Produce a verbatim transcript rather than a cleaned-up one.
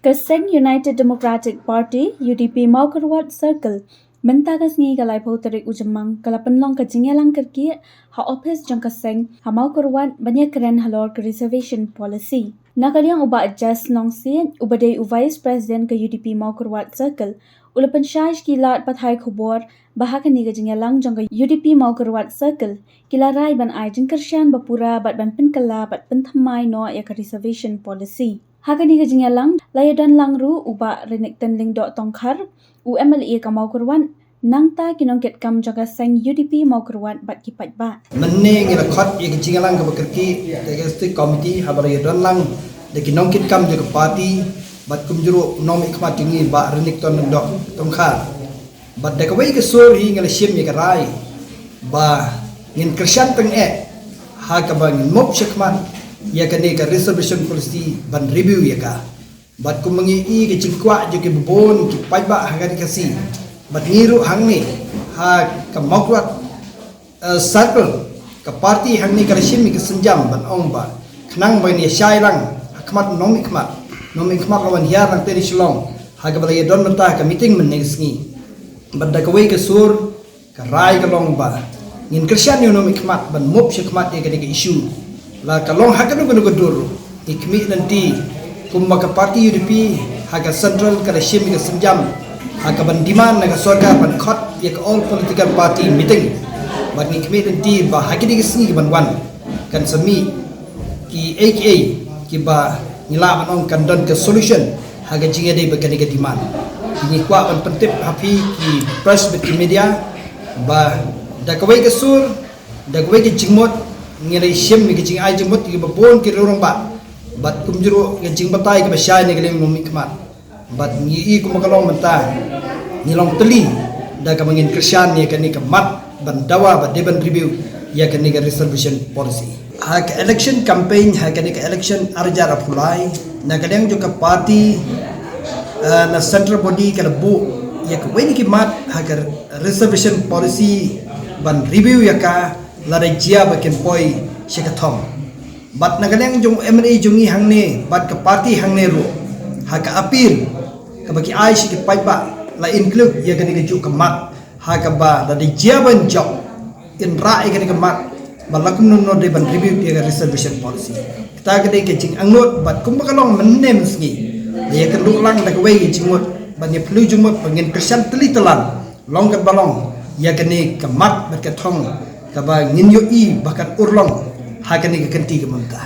Ka seng United Democratic Party, U D P, Mawkyrwat Circle, mynta ka sngi ka laiphew tarik u Jymmang ka la pynlong ka jingïalang kyrkieh ha ophis jong ka seng ha Mawkyrwat ban ïakren halor ka reservation policy. Na ka liang u Bah Jas Nongsiej, uba dei u Vice President ka U D P Mawkyrwat Circle, u la pynshai sha ki lad pathai khubor ba ha kane ka jingïalang jong ka U D P Mawkyrwat Circle ki la rai ban ai jingkyrshan bapura bad ban pynkylla bad pynthymmai noh ïa ka reservation policy. Ha kane ka jingïalang la ïadon lang ruh u Bah Renikton Lyngdoh Tongkhar, u M L A ka Mawkyrwat, nangta ki nongkitkam jong ka seng U D P Mawkyrwat bad ki paidbah. Mynne ngi la khot ïa ka jingïalang kaba kyrkieh da ka District Committee haba la ïadon lang da ki nongkitkam jong ka party bad kumjuh ruh u nongmihkhmat jong ngi Bah Renikton Lyngdoh Tongkhar. Bad da kawei ka sur hi ngi la shim ïa ka rai ba ngin kyrshan tyngeh ha kaba ngin mop shakhmat ïa kane ka reservation policy ban review ïa ka. Bad kumba ngi i ka jingkwah jong kiba bun ki paidbah ha kane ka sngi. Bad ngi ruh hangne ha ka Mawkyrwat, eh, Circle, ka party hangne ka la shim ïa ka sienjam ban ong ba khnang ba ngin ïa shai lang ha khmat u nongmihkhmat, nongmihkhmat la wan hiar lang te na Shillong ha kaba la ïadon mynta ha ka meeting mynne ka sngi. Bad da kawei ka sur ka rai ka long ba ngin kyrshan ïa u nongmihkhmat ban mop shakhmat ïa kane ka issue. La ka long ha kano kano ka dur ruh, ngi khmih lynti kumba ka party U D P ha ka central ka la shim ïa ka sienjam ha kaban demand na ka sorkar ban khot ïa ka all political party meeting. Bad ngi khmih lynti ba ha kine ki sngi kiban wan kan sa mih kiei kiei kiba ngi lah ban ong kan don ka solution ha ka jingïadei bad kane ka demand. Ngi kwah ban pyntip ha phi ki press bad ki media ba da kawei ka sur, da kawei ka jingmut, ngi la shim ïa ka jingai jingmut ïa kiba bun ki rangbah bad kumjuh ruh ka jingbatai kaba shai na ka liang u nongmihkhmat. Bad ngi i kumba ka long mynta ngi long tylli da kaba ngin kyrshan ïa kane ka mat ban dawa ba dei ban review ïa kane ka reservation policy. Ha ka election campaign, ha kane ka election ar hajar arphew lai, na ka liang jong ka party, eh, na central body ka la buh ïa kawei na ki mat ha ka reservation policy ban review ïa ka lada jia ba kin poi sha ka thong. Bad na ka liang jong u M L A jong ngi hangne bad ka party hangne ruh, ha ka appeal kaba ki ai sha ki paidbah la include ïa kane kajuh ka mat ha kaba lada jia ban jop in rah ïa kane ka mat ba la kumno kumno dei ban review ïa ka reservation policy. Kata ka dei ka jingangnud bad kumba ka long mynne mynsngi, la ïakynduh lang da kawei ka jingmut ban ïa pynlong jingmut ba ngin kyrshan tylli tyllai long katba long ïa kane ka mat bad ka thong kaba ngin ïohi ba kan urlong ha kane ka kynti ka mynta.